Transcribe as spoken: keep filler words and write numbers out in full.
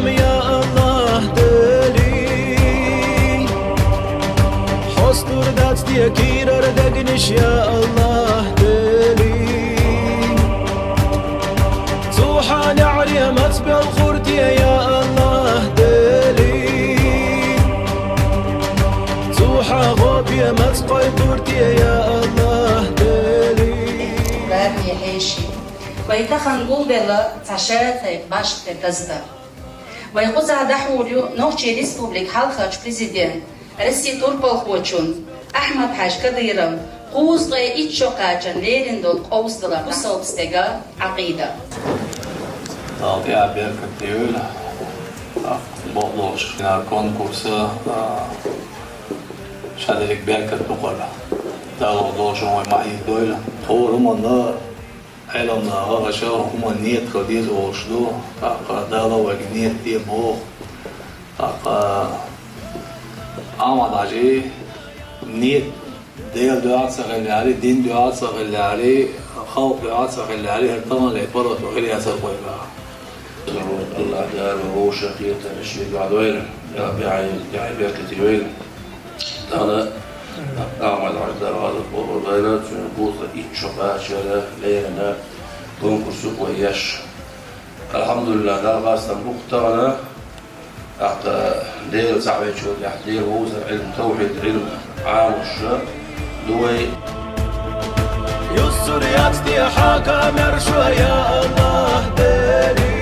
Я Аллах, Дели, хьо стур дац те кийрара дегнаш, я Аллах, Дели. Цу хьа неӀаре маца белхур те, я Аллах, Дели. Цу хьа гӀо бе маца кхойкхур те, я Аллах, Дели. Вай тахан гулбелла цхьа шатайпа башха тӀе даздан. Вай кхузахь дӀахьур ю Нохчийн Республикан хьалхарча президента, Россин турпалхочун Ахьмад-Хьаьжа Кадыровн кхузткъе итт шо кхачар лерина долу къовсадалар бусалба стеган Ӏакъида. Дала тӀехь беркат дойла. Бакъдолчу хинар конкурса, а, ша дерриг беркат бу кхуьра. Дала долчун вай ма хӀийдойла. ХӀора хӀуманна Ӏеламнаха аша хӀуманна нийят хила деза олуш ду, тӀаккха Дала вайга нийят де боху. ТӀаккха Ахьмад-Хьаьжин нийят Делан дуьхьа а ца хилла лаьрий, дин дуьхьа а ца хилла лаьрий, халкъ дуьхьа а ца хилла лаьрий, хӀара таханлерчу паргӀато хир яцара вайгахь. Аллах Дала вовшах кхетар шен дуьхьа дойла, Дала тӀехь, тӀехь беркате войла. Тахана Ахьмад-Хьаьжа, Дала гӀазот бохур дойла, цуьнан кхузткъе итт шо кхачар лерина конкурс ю вай еш. Алхьамдулиллах, Далла хастам бу-кх тахана, тӀаккха Дела цхьаъ вечул тӀехь, Дела вовзар Ӏилма, тавхьид Ӏилма Ӏамош ду вай. Юссур яц те хьан камаьршо, я Аллах, Дели.